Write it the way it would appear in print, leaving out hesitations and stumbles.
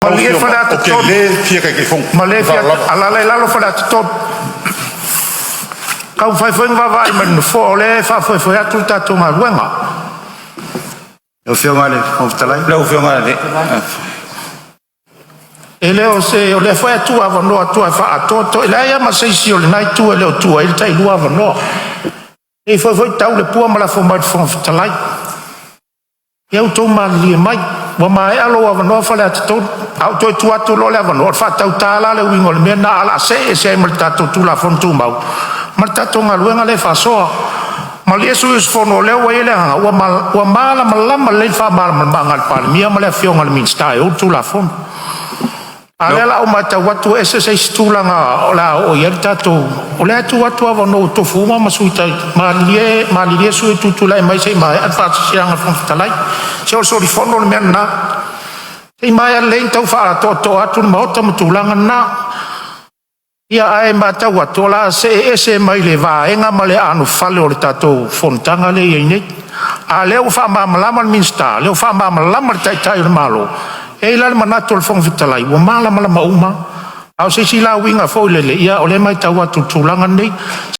Afioga, ou te le fia Taitaifono. Alaala i lalo Faleata 3. Taumafai foi ma vaavaai mai i le Nofoa o lea e faafoefoe atu le tatou galuega. Lau Afioga i le Fofoga Fetalai... E le o se… O lea foi e tuuavanoa atu e faaatoatoa. E leai lava ma se isi o lena itu e le o tuua ai le tailua avanoa. Ne i fai foi tau le pua ma lafo mai i le Fofoga Fetalai. Ia outou malilie mai, ua maea lou avanoa Faleata 3. A ou toe tuu atu loa le avanoa, o le faatauta la le uiga o le mea lena, ae o le a see ese ai ma le tatou Tulafono Tumau ma le tatou galuega lea e faasoa. Malie sui usufono, o lea ua i ai le agaga ua malamalama lelei le faamalamalamaga a le Palemia ma le Afioga i le Minisita e ou le Tulafono. A o lea o le a ou matau atu ua ese se isi tulaga o le a oo i ai le tatou… O lea e tuu atu avanoa ua tofu uma ma sui taitai. Malilie, malilie sui usufono e tutulai mai se i maea le faasilasilaga a le Fofoga Fetalai. Se o le solifono le mea lena. Se i maea lelei ona tau faaatoatoa atu le Maota ma tulaga na. Ia, ae matau atu o le a see ese mai le vaega ma le anofale o le tatou fonotaga lea e i ai nei. A o lea ua faamalamalama le Minisita, o lea ua faamalamalama le Taitai o le Malo, e i ai la le manatu o le Fofoga Fetalai, ua malamalama uma lava. A o se isi la uiga foi lele, ia o lea e matau atu i le tulaga lenei.